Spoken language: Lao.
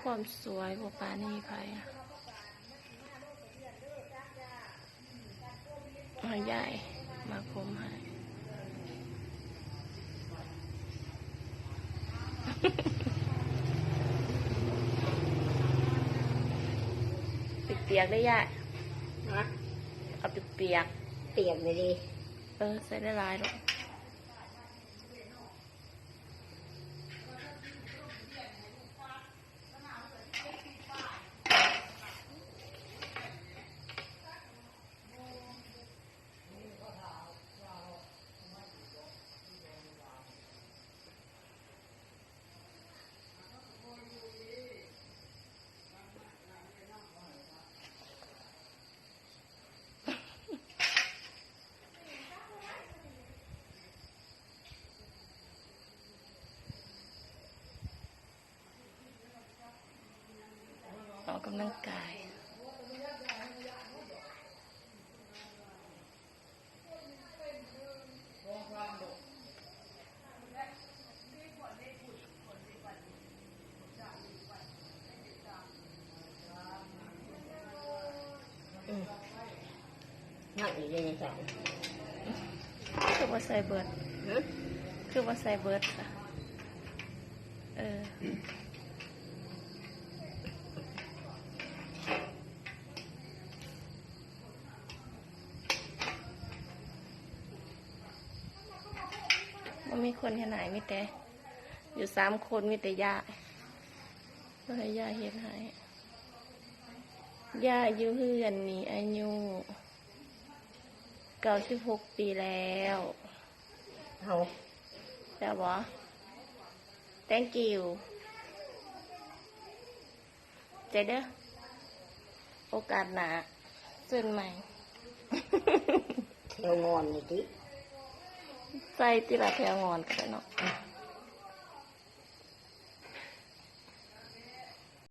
ຄວາມສວຍບໍ່ປານນີ້ໃຜ ໃຫ້ຍາຍມາຄົມໃຫ້ ປຽກໆ ເດ້ຍາຍ ຮະ ເອົາປຽກໆ ປຽກເລີຍເດ້ ເອີ ໃສ່ຫຼາຍໆ ໂລດ. ອອກກຳລັງກາຍ. ອືມ ຍັງອີກເດ້ ໃນເຈົ້າ ຄືບໍ່ໃສ່ເບີດ? ຫຶ? ຄືບໍ່ໃສ່ເບີດຊະ? ເອີ ບໍ່ມີຄົນເຮັດໃຫ້ ມີແຕ່ ຢູ່ສາມຄົນ ມີແຕ່ຍາຍ ບໍ່ໃຫ້ຍາຍເຮັດໃຫ້. ຍາຍຢູ່ເຮືອນນີ້ອາຍຸເກົ້າສິບຫົກປີແລ້ວ. ເຮົາ ແລ້ວບໍ່? Thank you. ໃຈເດີ ໂອກາດໜ້າເຊີນໃໝ່. ແຖວງອນນີ້ຕິ ໃສ່ຕິລະ ແຖວງອນກໍໄດ້ເນາະ.